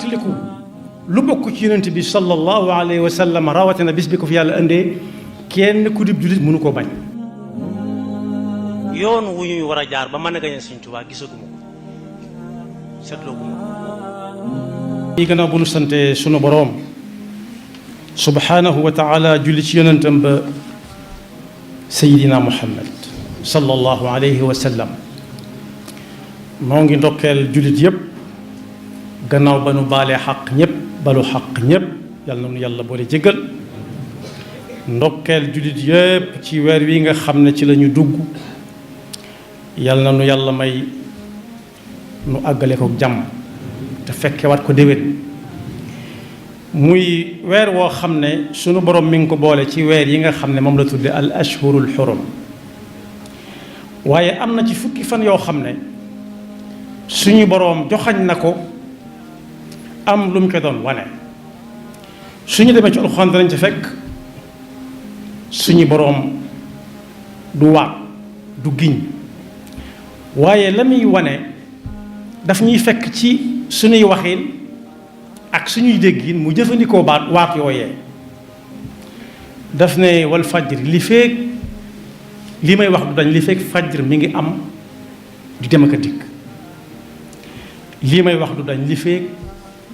fàttaliku lu bokk ci yonent bi sallallahu alayhi wa sallam rawatina bis bi ko fi yàlla indee kenn ku dib jullit mënu koo bañ. yoon wu ñuy war a jaar ba mën a gañe Sëñ Tuubaa gisaguma ko seetlooguma ko. gannaaw bu nu sante sunu boroom subhanahu wa taala julli ci yonentam ba sayidina muhammad sallallahu alayhi wa sallam moo ngi ndokkeel jullit yépp gannaaw ba nu baalee xaq ñépp balu xaq ñépp yàlla na nu yàlla boole jéggal ndokkeel jullit yépp ci weer wi nga xam ne ci la ñu dugg yàlla na nu yàlla may nu àggale ko jàmm te fekkewaat ko déwén muy weer woo xam ne sunu borom mi ngi ko boole ci weer yi nga xam ne moom la tudde al ashhurul xurum waaye am na ci fukki fan yoo xam ne suñu boroom joxañ na ko am lu mu ko doon wane suñu demee ci alxuraan danañ ci fekk suñu boroom du waat du giñ waaye la muy wane daf ñuy fekk ci suñuy waxin ak suñuy déggin mu jëfandikoo waat yooyee daf ne wal fajr li feek li may wax du dañ li feek fajr mi ngi am di dem ak a dikk lii may wax du dañ li feek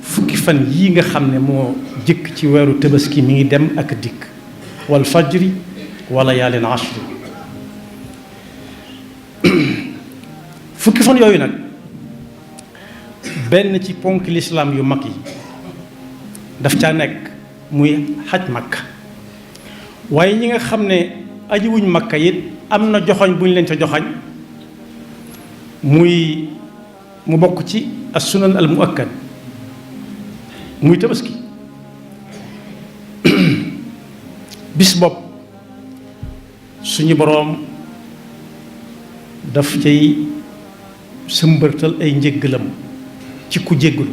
fukki fan yii nga xam ne moo jëkk ci weeru tabaski mi ngi dem ak a dikk wal fajri wala yaalin ashri fukki fan yooyu nag benn ci ponk lislaam yu mag yi daf caa nekk muy xaj makka waaye ñi nga xam ne ajiwuñ makka it am na joxoñ bu ñu leen ca joxañ muy mu bokk ci as sunan al muakkad muy tabaski bis bopp suñu boroom daf cay sëmbërtal ay njéggalam ci ku jéggul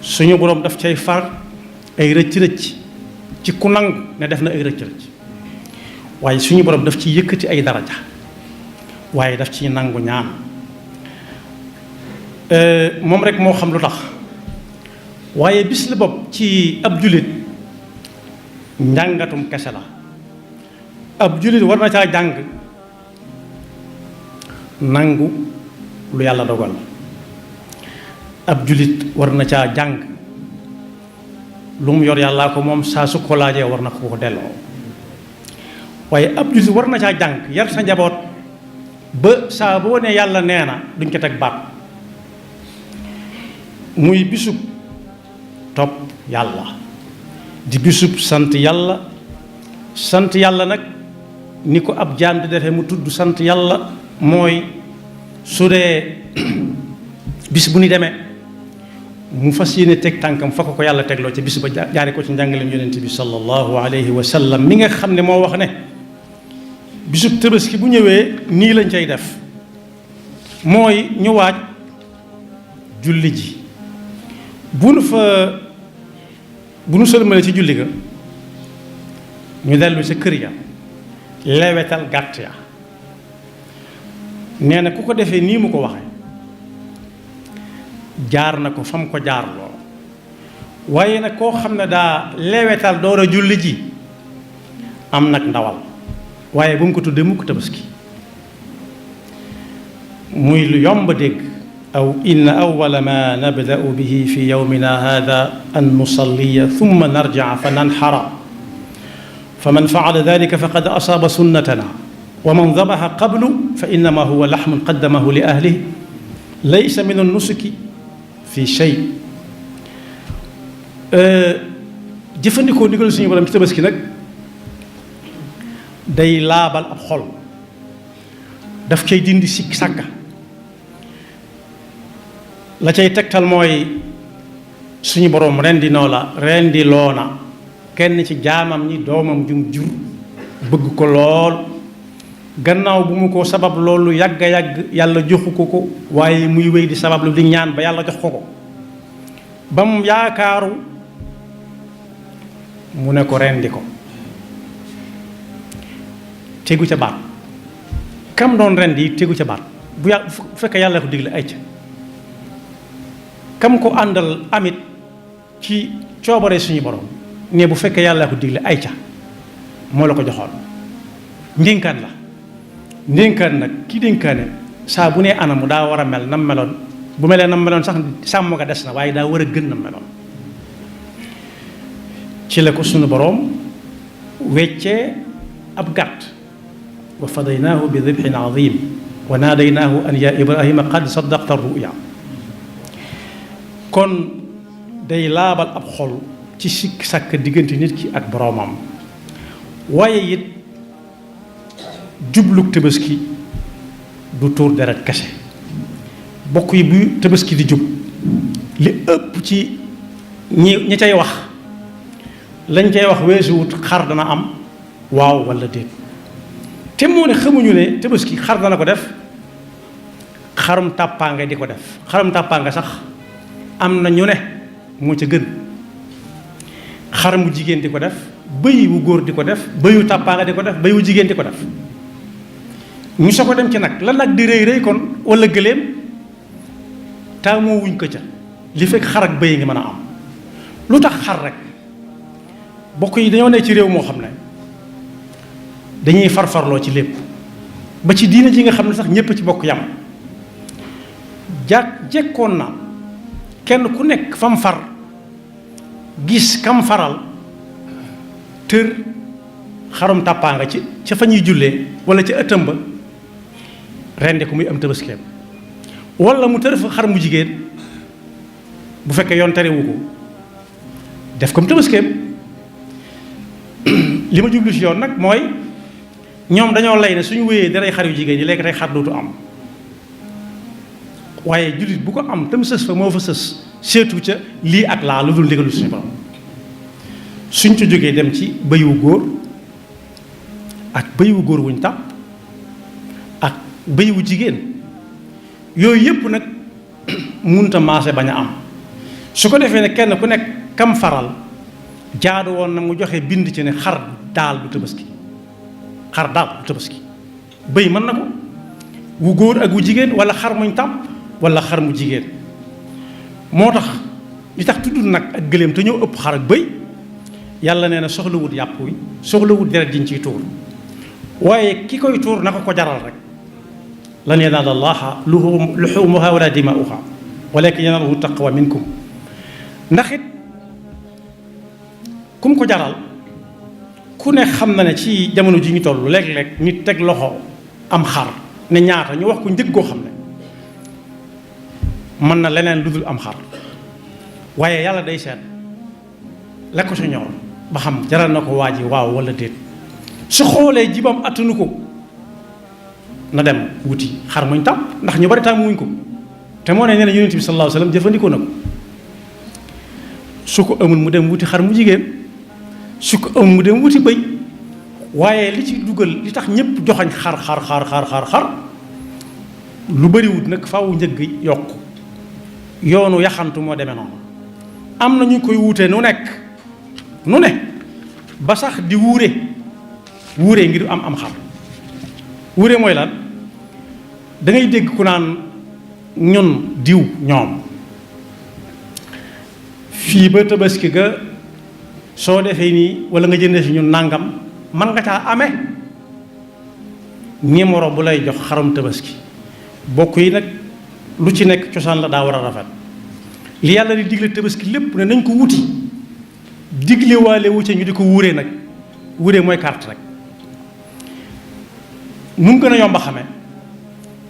suñu boroom daf cay far ay rëcc-rëcc ci ku nangu ne def na ay rëcc-rëcc waaye suñu boroom daf ci yëkkati ay daraja waaye daf ciy nangu ñaan moom rek moo xam lu tax waaye bis la bopp ci ab jullit njàngatum kese la ab jullit war na caa jàng nangu lu yàlla dogal ab jullit war na caa jàng lu mu yor yàllaa ko moom saa su ko laajee war na ko delloo waaye ab jullit war na caa jàng yar sa njaboot ba saa boo ne yàlla nee na duñ ko teg baat muy bisub topp yàlla di bisub sant yàlla nag ni ko ab jaam di defee mu tudd sant yàlla mooy su dee bis bu ñu demee mu fas yéene teg tànkam fa ko yàlla tegloo ca bis ba jaare ko ci njàngaleem yonent bi sallallahu alayhi wa sallam mi nga xam ne moo wax ne bisub tabaski bu ñëwee nii lañ cay def mooy ñu waaj julli ji bu nu sëlmale ci julli ga ñu dellu sa kër ya lewetal gàtt ya nee na ku ko defee nii mu ko waxe jaar na ko fam ko jaar loo waaye nag koo xam ne daa lewetal door a julli ji am nag ndawal waaye bu mu ko tuddee mukk tabaski muy lu yomb dégg aw inna awwala ma nabda'u bihi fi yawmina hada an nusalliya thumma narji'a fa nanxara fa man fa'ala dhalika faqad asaaba sunnatana wa man dabaxa qablu fa innama huwa laxmun qaddamahu li ahlihi laysa min an-nusuki fi shay jëfandikoo ndigal suñu borom ci tabaski nag day laabal ab xol daf cay dindi sikk sàkka la cay tegtal mooy suñu borom rendi loona kenn ci jaamam ñi doomam jum jur bëgg ko lool gannaaw bu mu ko sabab loolu yàgga yàgg yàlla joxu ko waaye muy wéy di sabab lu di ñaan ba yàlla jox ko ba mu yaakaaru mu ne ko rendi ko tegu ca baat kam doon rendi tegu ca baat bu fekkee yàlla ko digle ay ca kam ko àndal amit ci coobare suñu borom ne bu fekkee yàlla ko digle ay ca moo la ko joxoon ndénkaan la ndénkaan nag ki dénkaane saa bu nee anamu daa war a mel nam meloon bu melee nam meloon sax sàmm nga des na waaye daa war a gën nam meloon ci la ko suñu borom weccee ab gàtt wa fadaynaahu bi dibhin azim wa naadaynaahu an yaa ibrahima qad saddaqta ruya kon day laabal ab xol ci sikk sàkk diggante nit ki ak boroomam waaye it jubluk tabaski du tuur deret kese bokk yi bu tabaski di jub li ëpp ci ñi cay wax lañ cay wax weesuwut xar dana am waaw walla déet te moo ne xamuñu ne tabaski xar dana ko def xarum tàppaange di ko def xarum tàppaange sax am na ñu ne moo ca gën xar mu jigéen di ko def bëy wu góor di ko def bëyu tàppaange di ko def bëy wu jigéen di ko def ñu soo ko dem ci nag la nag di rëy rëy kon walla gëléem taamoo wuñ ko ca li fekk xar ak bëy ngi mën a am lu tax xar rek bokk yi dañoo ne ci réew moo xam ne dañuy farfarloo ci lépp ba ci diina ji nga xam ne sax ñépp ci bokk yam jekkoon na kenn ku nekk fam far gis kam faral tër xarum tàppaanga ci ca fa ñuy jullee walla ca ëttam ba rendi ko muy am tabaskeem walla mu tër fa xar mu jigéen bu fekkee yoon terewu ko def ko mu tabaskeem li ma jublu ci yoon nag mooy ñoom dañoo lay ne suñu wéyee daray xar yu jigéen ñi léegi tey xar dootu am waaye jullit bu ko am tam sës fa moo fa sës seetu ca lii ak laa lu dul ndigalu suñu borom suñ ca jógee dem ci bëy wu góor ak bëy wu góor wuñ tàpp ak bëy wu jigéen yooyu yëpp nag munta maase bañ a am su ko defee ne kenn ku nekk kam faral jaadu woon na mu joxe bind ci ne xar daal du tabaski xar daal du tabaski bëy mën na ko wu góor ak wu jigéen walla xar muñ tàpp walla xar mu jigéen moo tax li tax tudd nag ak gëléem te ñëw ëpp xar ak bëy yàlla nee na soxlawut yàpp wi soxlawut deret jiñ ciy tuur waaye ki koy tuur na ko jaral rek lan yanaala llaaha luhuumuhaa wala dimaa'uhaa walaakin yanaaluhu taqwa minkum ndax it kum ko jaral ku ne xam na ne ci jamono ji ñu toll léeg-léeg nit teg loxo am xar ne ñaata ñu wax ko njëg goo xam ne mën na leneen lu dul am xar waaye yàlla day seet la ko sa ñor ba xam jaral na ko waa ji waaw walla déet su xoolee jibam attanu ko na dem wuti xar muñ tàmm ndax ñu bari tàmm wuñ ko te moo ne nee na yonent bi sallallahu alayhi wasallam jëfandikoo na ko su ko amul mu dem wuti xar mu jigéen su ko amul mu dem wuti bëy waaye li ci dugal li tax ñëpp joxañ xar lu bariwut nag faaw njëg yokk yoonu yaxantu moo demee noonu am na ñu koy wuute nu ne ba sax di wuure ngir am xar wuure mooy lan da ngay dégg ku naan ñun diw ñoom fii ba tabaski ga soo defee nii walla nga jëndee fi ñun nàngam man nga caa amee numéro bu lay jox xarum tabaski bokk yi nag lu ci nekk cosaan la daa war a rafet li yàlla di digle tabaski lépp ne nañ ko wuti digle waale wu ca ñu di ko wuure nag wuure mooy carte rek nu mu gën a yomb a xamee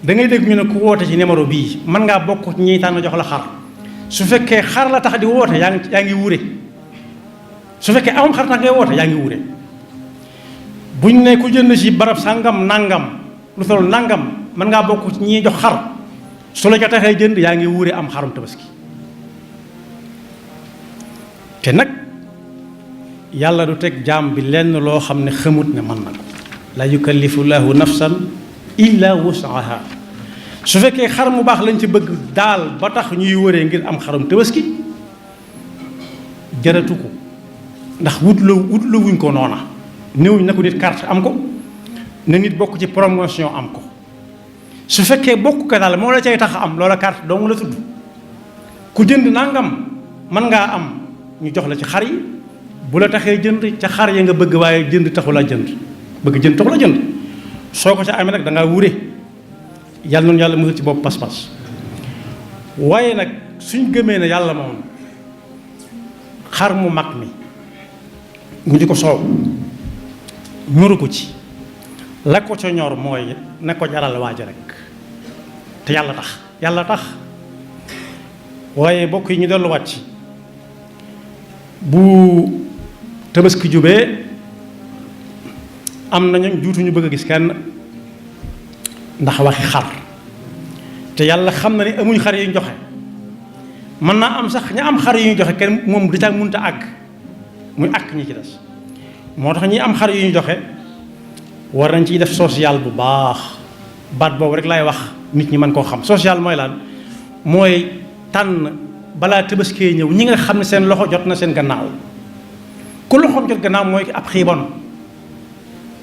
da ngay dégg ñu ne ku woote ci numéro bii mën ngaa bokk ñiy tànn jox la xar su fekkee xar la tax di woote yaa ngi wuure su fekkee amam xar tax ngay woote yaa ngi wuure buñ ne ku jënd ci barab sàngam nangam lu tollu nangam mën ngaa bokk ci ñiy jox xar su la ca taxee jënd yaa ngi wuure am xarum tabaski te nag yàlla du teg jaam bi lenn loo xam ne xamut ne mën na ko la yukallifu llaahu nafsan illa wus'aha su fekkee xar mu baax lañ ci bëgg daal ba tax ñuy wëree ngir am xarum tabaski jaratu ko ndax wutloo wuñ ko noona néewuñ na ko nit carte am ko na nit bokk ci promotion am ko su fekkee bokk ko daal moo la cay tax am loola carte dong la tudd ku jënd nangam mën ngaa am ñu jox la ci xar yi bu la taxee jënd ca xar ya nga bëgg waaye jënd taxu la jënd bëgg jënd taxu la jënd soo ko ca amee nag da ngaa wure yàlla noonu yàlla musal ci bopp pas-pas waaye nag suñ gëmee ne yàlla moom xar mu mag mi mu di ko soow ñoru ko ci la ko ca ñor mooy na ko jaral waaja rek te yàlla tax waaye bokk yi ñu delluwaat ci bu tabaski jubee am na ñoom juutuñu bëgg a gis kenn ndax waxi xar te yàlla xam na ne amuñ xar yu ñu joxe mën naa am sax ña am xar yu ñu joxe kenn moom da caa mënta àgg muy àgg ñi ci des moo tax ñi am xar yu ñu joxe war nañ ciy def social bu baax baat boobu rek laay wax nit ñi mën koo xam social mooy lan mooy tànn balaa tabaskee ñëw ñi nga xam ne seen loxo jot na seen gannaaw ku loxoom jot gannaaw mooy ab xiibon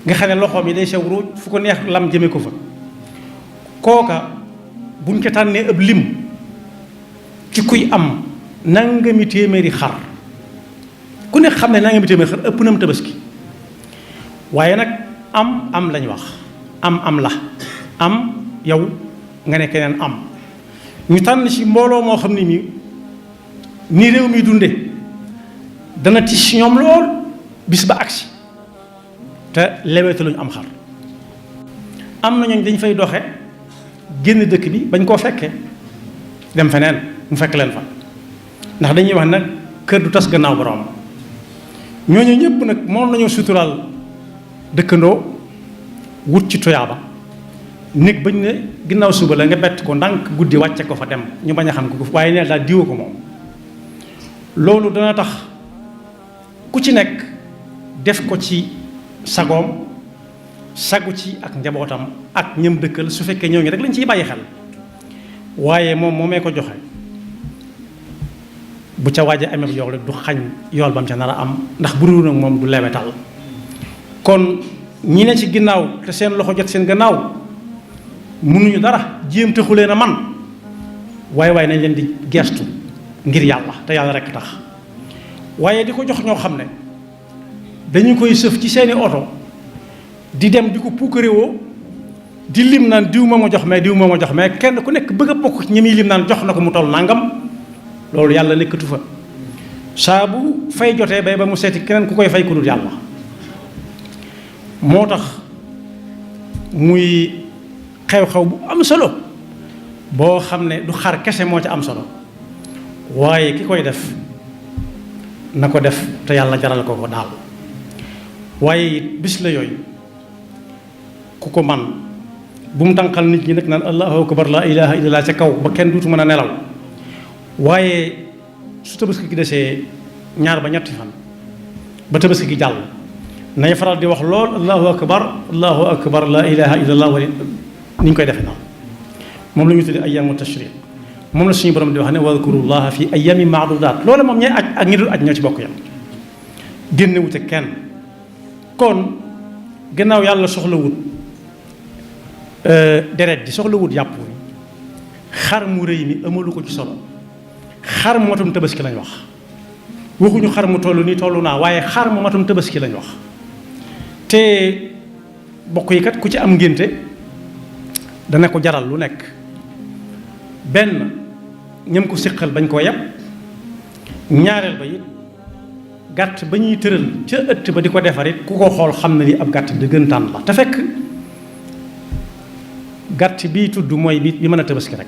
nga xam ne loxoom yi day sew ruuj fu ko neex lam jëme ko fa kooka buñ ko tànnee ab lim ci kuy am nangami téeméeri xar ku ne xam ne nangami téeméeri xar ëpp na mu tabaski waaye nag am lañ wax am la am yow nga ne keneen am ñu tànn ci mbooloo moo xam ne ni réew mi dunde dana tis ñoom lool bis ba agsi te lewetu luñu am xar am na ñooñ dañ fay doxe génn dëkk bi bañ koo fekkee dem feneen mu fekk leen fa ndax dañuy wax nag kër du tas gannaaw borom ñooñu ñëpp nag moom nañoo suturaal dëkkandoo wut ci tuyaaba nit bañ ne ginnaaw suba la nga bett ko ndànk guddi wàcce ko fa dem ñu bañ a xam ko waaye neel daal diwa ko moom loolu dana tax ku ci nekk def ko ci sagoom sagu ci ak njabootam ak ñëm dëkkal su fekkee ñooñu rek lañ ciy bàyyi xel waaye moom moomee ko joxe bu ca waaje amee yool rek du xañ yool bam ca nar a am ndax bu dul nag moom du lewetal kon ñi ne ci ginnaaw te seen loxo jot seen gannaaw mënuñu dara jéem taxu leen a man waaye nañ leen di gestu ngir yàlla te yàlla rekk tax waaye di ko jox ñoo xam ne dañu koy sëf ci seeni oto di dem di ko puukarewoo di lim naan diw moo ma jox mais diw moo ma jox mais kenn ku nekk bëgg a bokk ci ñi muy lim naan jox na ko mu toll nangam loolu yàlla nekkatu fa saa bu fay jotee bay ba mu seeti keneen ku koy fay ku dul yàlla moo tax muy xew-xew bu am solo boo xam ne du xar kese moo ci am solo waaye ki koy def na ko def te yàlla jaral ko daal waaye it bis la yooyu ku ko man bu mu tànqal nit ñi nag naan allahu akbar la ilaha illallah ca kaw ba kenn duutu mën a nelaw waaye su tabaski gi desee ñaar ba ñetti fan ba tabaski gi jàll nañ faral di wax lool allahu akbar la ilaha illallah wala ni ñu koy defee noonu moom la ñu tuddee ayyamu tashriq moom la suñu borom di wax ne wadkurullaha fi ayyamin maadudaat loolu moom ñooy aj ak ñi dul aj ñoo ci bokk yam génne wute kenn kon gannaaw yàlla soxlawut deret ji soxlawut yàpp wi xar mu rëy mi amalu ko ci solo xar mu matum tabaski lañ wax waxuñu xar mu toll nii toll naa waaye xar mu matum tabaski lañ wax te bokk yi kat ku ci am ngénte dana ko jaral lu nekk benn ñam ko siqal bañ koo yeb ñaareel ba it gàtt ba ñuy tëral ca ëtt ba di ko defar it ku ko xool xam na ni ab gàtt dëggantaan la te fekk gàtt bii tudd mooy bi mën a tabaski rek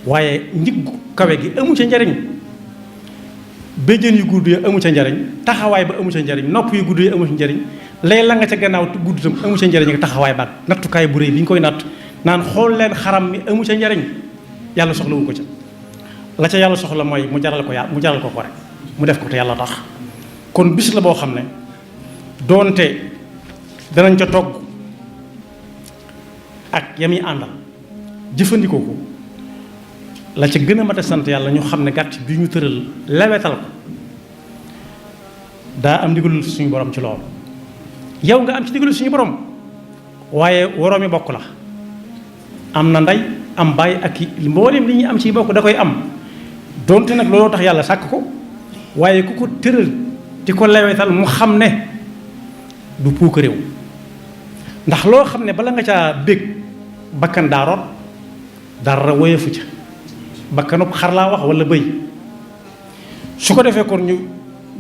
waaye njiggu kawe gi amu ca njariñ béjjën yu gudd ya amu ca njariñ taxawaay ba amu ca njariñ nopp yu gudd ya amu ca njariñ lay la nga ca gannaaw gudd tam amu ca njariñ ak taxawaay baat nattukaay bu rëy bi ñu koy natt naan xool leen xaram mi amu ca njariñ yàlla soxlawu ko ca la ca yàlla soxla mooy mu jaral ko rek mu def ko te yàlla tax kon bis la boo xam ne doonte danañ ca togg ak yami àndal jëfandikoo ko la ca gën a mat a sant yàlla ñu xam ne gàtt bi ñu tëral lewetal ko daa am ndigalul suñu borom ci loolu yow nga am ci ndigalul suñu borom waaye woroomi bokk la am na ndey am baay ak mboolem li ñuy am ci bokk da koy am donte nag looloo tax yàlla sàkk ko waaye ku ko tëral di ko lewetal mu xam ne du puuk réew ndax loo xam ne bala nga caa bég bakkan daa rot dara woyofu ca bakkanub xar laa wax wala bëy su ko defee kon ñu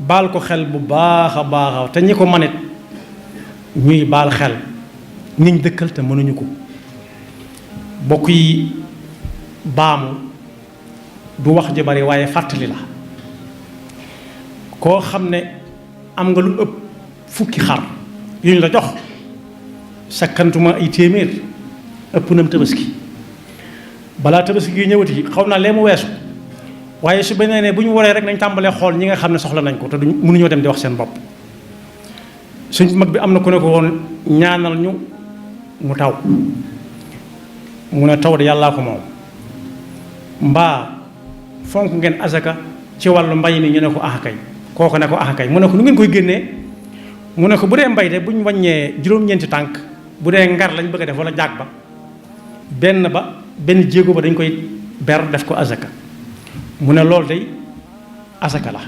baal ko xel bu baax a baax te ñi ko manit ñuy baal xel ñiñ dëkkal te mënuñu ko bokk yi baamu du wax ju bari waaye fàttali la koo xam ne am nga lu ëpp fukki xar yuñ la jox sakkantuma ay téeméer ëpp nam tabaski balaa tabaski gi ñëwati xaw naa lee mu weesu waaye su benee ne bu ñu waree rek nañ tàmbalee xool ñi nga xam ne soxla nañ ko te duñ mënuñoo dem di wax seen bopp suñ mag bi am na ku ne ko woon ñaanal ñu mu taw mu ne taw de yàllaa ko moom mbaa fonk ngeen asaka ci wàllu mbay mi ñu ne ko axakay kooku ne ko axakay mu ne ko nu ngeen koy génnee mu ne ko bu dee mbay de bu ñu wàññee juróom-ñeenti tànk bu dee ngar lañ bëgg a def wala jaag ba benn jéego ba dañ koy ber def ko asaka mu ne loolu day asaka la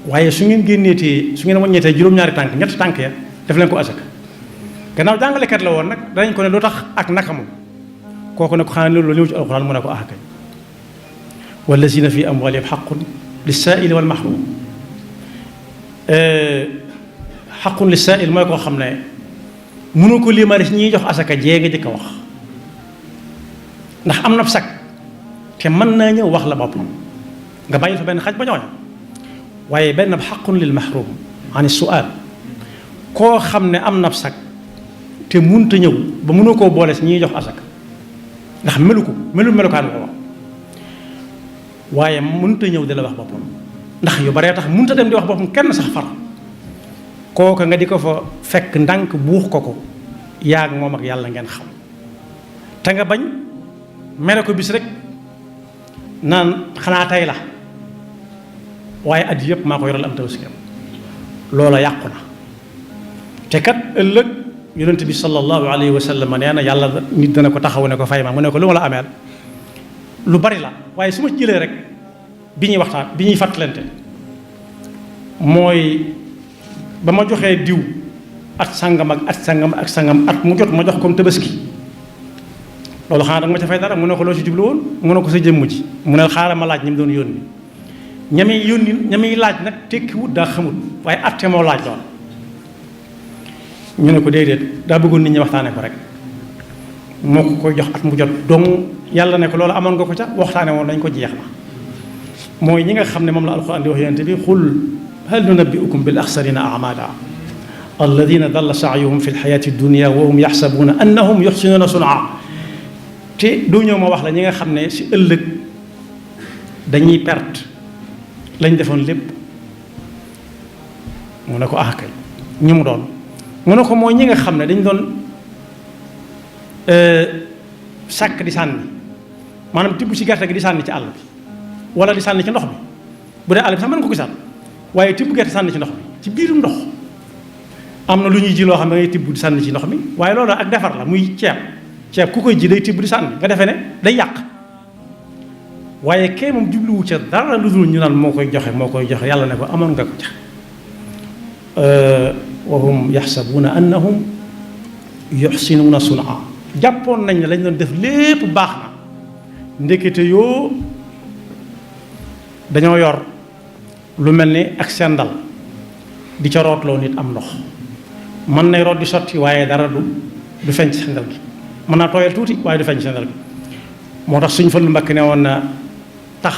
waaye su ngeen génneetee su ngeen wàññeetee juróom-ñaari tànk ñetti tànk ya def leen ko asaka gannaaw jàngalekat la woon nag danañ ko ne lu tax ak naka moom kooku ne ko xanaa loolu ñëw ci alxuraan mu ne ko axakay wallazina fi amwalihim xaqun lissaa'ili wal mahrum xaqun lissaa'il mooy koo xam ne mënu ko limaale si ñuy jox asaka jee nga jëkk a wax ndax am na sag te mën naa ñëw wax la boppam nga bàyyi fa benn xaj ba ñooña waaye benn xaqun lil mahrum ani su'aal koo xam ne am na sag te mënta ñëw ba mënu koo boole si ñuy jox asaka ndax melukaan ko wax waaye mënta ñëw di la wax boppam ndax yu baree tax mënta dem di wax boppam kenn sax far kooka nga di ko fa fekk ndànk buux ko yaag moom ak yàlla ngeen xam te nga bañ mere ko bis rek naan xanaa tey la waaye at yëpp maa ko yoral am tabaski loola yàqu na te kat ëllëg yonent bi sallallahu alayhi wa sallam nee na yàlla nit dana ko taxaw ne ko fay ma mu ne ko lu ma la ameel lu bari la waaye su ma jëlee rek bi ñuy waxtaan bi ñuy fàttalante mooy ba ma joxee diw at sangam at mu jot ma jox comme tabaski loolu xanaa danga ma ca fay dara mu ne ko loo ci jublu woon mu ne ko sa jëmm ji mu ne xaaral ma laaj ñi mu doon yónni ñami laaj nag tekkiwut daa xamut waaye atte moo laaj lool ñu ne ko déedéet daa bëggoon nit ñi waxtaane ko rek moo ko koy jox at mu jot dong yàlla ne ko loolu amoon nga ko ca waxtaane woon dañ ko jeex na mooy ñi nga xam ne moom la alxuraan di wax yonent bi xul hal nunabbi'ukum bil axsarina a'maala alladina dalla saayuhum fi lxayaati dunia wa hum yaxsabuuna annahum yuxsinuuna sun'a te doo ñëw ma wax la ñi nga xam ne si ëllëg dañuy perte lañ defoon lépp mu ne ko ah kay ñi mu doon mu ne ko mooy ñi nga xam ne dañ doon sàkk di sànni maanaam tibb ci gerte gi di sànni ci àll bi wala di sànni ci ndox bi bu dee àll bi sax mën nga ko gisaat waaye tibb gerte sànni ci ndox bi ci biirum ndox am na lu ñuy ji loo xam ne ngay tibb di sànni ci ndox mi waaye loolu ak defar la muy ceeb ku koy ji day tibb di sànni nga defee ne day yàq waaye kay moom jubluwu ca dara lu dul ñu naan moo koy joxe yàlla ne ko amoon nga ko ca wa hum yaxsabuuna annahum yuxsinuuna sun'a jàppoon nañ ne lañ doon def lépp baax na ndekete yoo dañoo yor lu mel ni ak sendal di ca rootloo nit am ndox mën nay root di sotti waaye dara du feeñ ci sendal gi mën naa tooyal tuuti waaye du feeñ ci sendal gi moo tax suñ fa lu mbakk ne woon na tax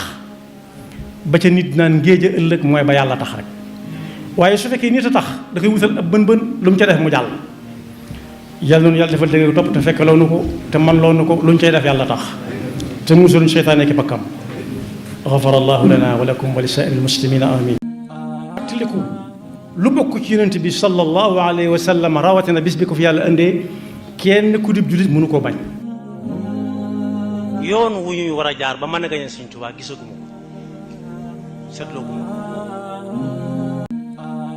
ba ca nit naan ngéej a ëllëg mooy ba yàlla tax rek waaye su fekkee nit a tax da koy wutal ab bën lu mu ca def mu jàll yàlla noonu yàlla defal dëgg topp te fekk loonu ko te man loonu ko lu ñu cay def yàlla tax te musaluñ seytaane ki bakkam gafara allahu lana wa lakum wa li saa'iril muslimina amin tiliku lu bokk ci yonent bi sallallahu alayhi wa sallam rawatina bis bi ko fi yàlla indee kenn ku dib jullit mënu koo bañ yoon wu ñuy war a jaar ba mën a gañe Sëñ Tuubaa gisaguma ko seetlooguma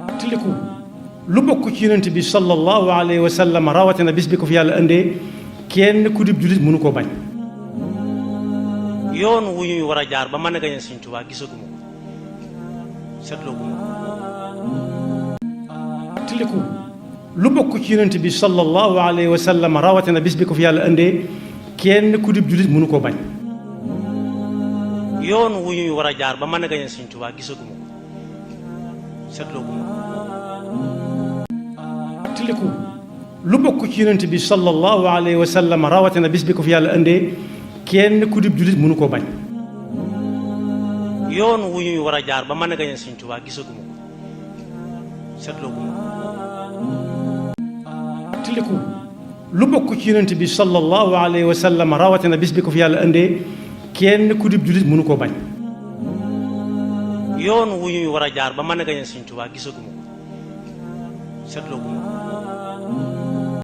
ko tiliku lu bokk ci yonent bi sallallahu alayhi wa sallam rawatina bis bi ko fi yàlla indee kenn ku dib jullit mënu koo bañ yoon wu ñuy war a jaar ba mën a gañe Sëñ Tuubaa gisaguma ko seetlooguma ko. fàttaliku lu bokk ci yonent bi sallallahu alayhi wa sallam rawatina bis bi ko fi yàlla indee kenn ku dib jullit mënu koo bañ. yoon wu ñuy war a jaar ba mën a gañe Sëñ Tuubaa gisaguma ko seetlooguma ko. fàttaliku lu bokk ci yonent bi sallallahu alayhi wa sallam rawatina bis bi ko fi yàlla indee kenn ku dib jullit mënu koo bañ. yoon wu ñuy war a jaar ba mën a gañe Sëñ Tuubaa gisaguma ko seetlooguma ko. fàttaliku lu bokk ci yonent bi sallallahu alayhi wa sallam rawatina bis bi ko fi yàlla indee kenn ku dib jullit mënu koo bañ. yoon wu ñuy war a jaar ba mën a gañe Sëñ Tuubaa gisaguma ko seetlooguma ko.